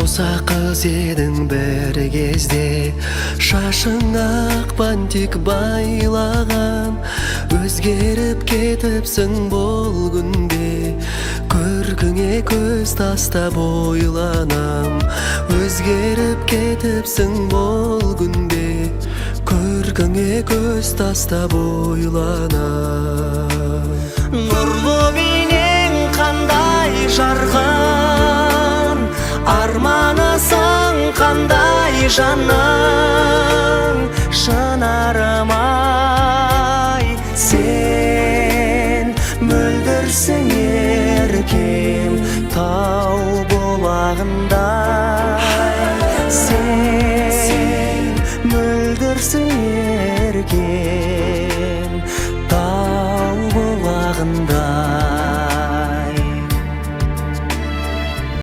Жауса қыз едің бір кезде, шашың ақ бантик байлаған. Өзгеріп кетіпсің бұл күнде, көркіңе көз тастап ойланам. Өзгеріп кетіпсің бұл күнде, көркіңе көз тастап ойланам. Нұрлы бейнең қандай жарқын, арманысың қандай жанның. Шынарым ай, сен мөлдірсің, еркем тау бұлағындай. Сен мөлдірсің.